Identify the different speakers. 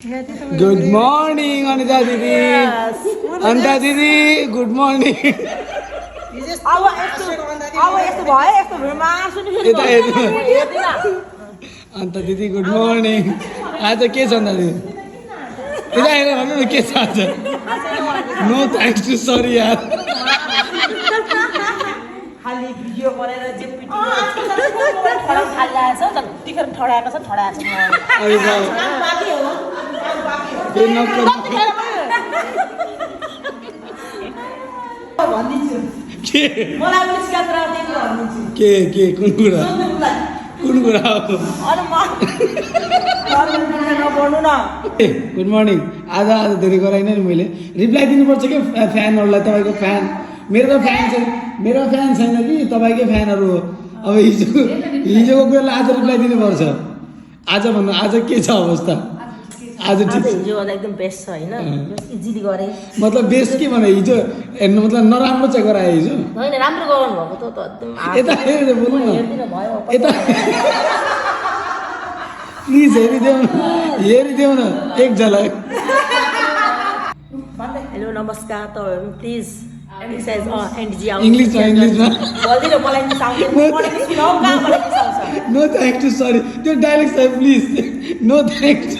Speaker 1: Good morning, Anita Didi.
Speaker 2: Yes.
Speaker 1: Anita Didi, good morning.
Speaker 2: अब यस्तो भयो यस्तो भुइँमा सुनि फेरि
Speaker 1: यता हेर्नु। अन्त दिदी गुड मर्निङ। आज के छ अन्त दिदी? यता हेरेर भन्नु न के छ आज? नो थ्याङ्क्स टु सरी यार।
Speaker 2: खाली भिडियो गरेर जे पिटियो खडाउन थालिरहेछ जतिखेर ठडाएको छ ठडाएको छ
Speaker 1: अरे बाउ।
Speaker 2: बाँकी हो
Speaker 1: फेरि नक्कर
Speaker 2: भनिदिन्छु
Speaker 1: के
Speaker 2: मलाई पनि सिकाएर दिएको भनिदिन्छु
Speaker 1: के कुन कुरा? कुन कुरा हो?
Speaker 2: अरे म नबोल्नु न
Speaker 1: ए गुड मर्निङ। आज धेरै गराइनँ नि मैले। रिप्लाई दिनुपर्छ कि फ्यानहरूलाई? तपाईँको फ्यान मेरो त फ्यान छैन, मेरो फ्यान छैन कि तपाईँकै फ्यानहरू हो। अब हिजोको कुरालाई आज रिप्लाई दिनुपर्छ। आज भन्नु आज के छ अवस्था? आज ठिक छ?
Speaker 2: हिजो एकदम बेस्ट छ होइन इजिली गरे
Speaker 1: मतलब बेस्ट के भने हिजो हेर्नु मतलब नराम्रो चाहिँ गरायो हिजो।
Speaker 2: होइन राम्रो गराउनु भएको त एकदम
Speaker 1: यता हेरेर बोल्नु न।
Speaker 2: हेर्दिन भयो
Speaker 1: यता प्लिज हेरिदेऊ न एक झलक।
Speaker 2: हेलो नमस्कार तपाईँहरू प्लिज एक्सर्साइज एनर्जी आउनु
Speaker 1: इङ्ग्लिसमा
Speaker 2: बोल्दिनँ मलाई नि साउन्ड कहाँबाट साउँछ
Speaker 1: नो थ्याङ्क्स टु सरी। त्यो डाइरेक्ट छ प्लिज। No thanks.